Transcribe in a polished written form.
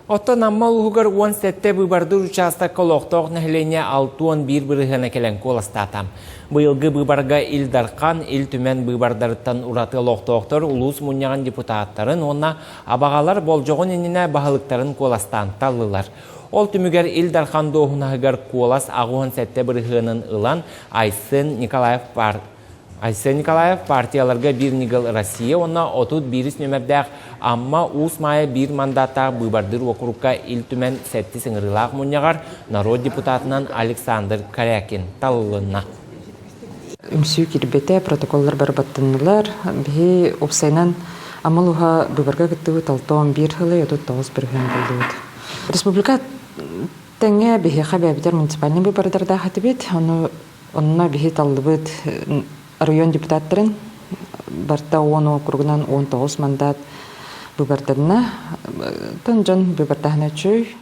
Оттон Амма улууһугар 17 быыбардыыр учаастакка олохтоох нэһилиэнньэ 61 бырыһыана кэлэн куоластаата. Быйылгы быыбарга Ил Дархан, Ил Түмэн быыбардарыттан ураты олохтоохтор улуус мунньаҕын депутаттарын уонна абаҕалар болдьоҕун иннинэ баһылыктарын куоластаан таллылар. Ол түмүгэр Ил Дархан дуоһунаһыгар куолас 87 бырыһыанын ылан Айсен Николаев Айсен Николаев партияларга Биир ньыгыл Россия уонна 31 нүөмэрдээх Амма Уус Маайа биир мандаттаах быыбардыыр уокурукка Ил Түмэн сэттис ыҥырыылаах мунньаҕар норуот депутатынан Александр Корякин талылынна. Үҥсүү киирбэтэ, протоколлар бары баттаннылар. Биһи уопсайынан Амма улууһа быыбарга кыттыбыт 61 сылы 39 бырыһыан буллубут. Республика тэҥэ биһиэхэ бэйэбитэр муниципальнай быыбардардаах этибит. Ону Онно биһи таллыбыт район депутаттарын барта 10 округунан 19 мандат быбарданна. Тон дьон быбардаһына үчүй.